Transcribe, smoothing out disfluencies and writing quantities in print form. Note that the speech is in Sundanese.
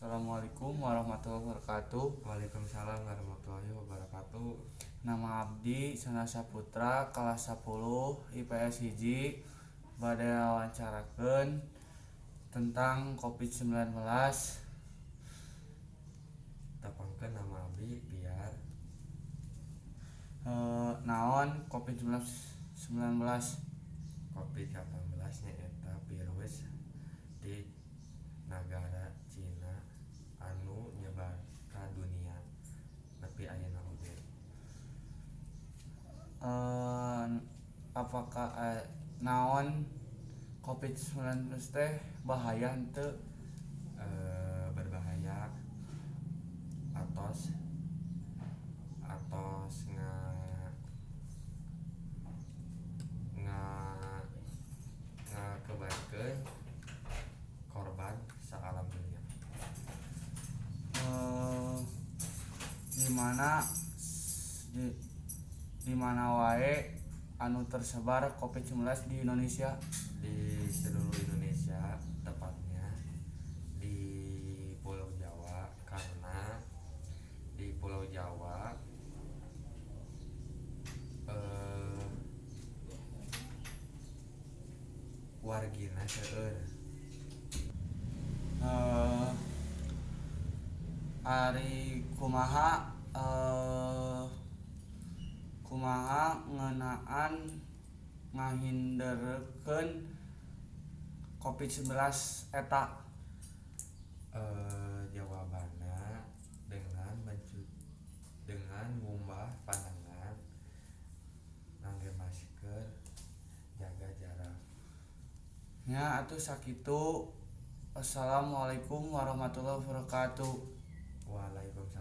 Assalamualaikum warahmatullahi wabarakatuh. Waalaikumsalam warahmatullahi wabarakatuh. Nama abdi Sana Saputra, kelas 10 IPS 1, bade wawancarakeun tentang COVID-19. Tepangkeun, nama abdi biar. Naon COVID-19? COVID-19 nyaeta virus di nagara Cina anu nyebar ka dunia nepi ayeuna oge. Apakah naon COVID-19 teh bahaya henteu? Berbahaya atos atos nga nga ngakibatkeun korban saalam dunia. Di mana wae anu tersebar COVID-19 di Indonesia? Di seluruh Indonesia, tepatnya di Pulau Jawa, karena di Pulau Jawa wargina seueur. Ari kumaha kumaha ngeunaan ngahindarkeun COVID-19 eta? Jawabanna dengan ngumbah panangan, ngangge masker, jaga jarak. Nya atuh, sakitu. Assalamualaikum warahmatullahi wabarakatuh. Waalaikumsalam.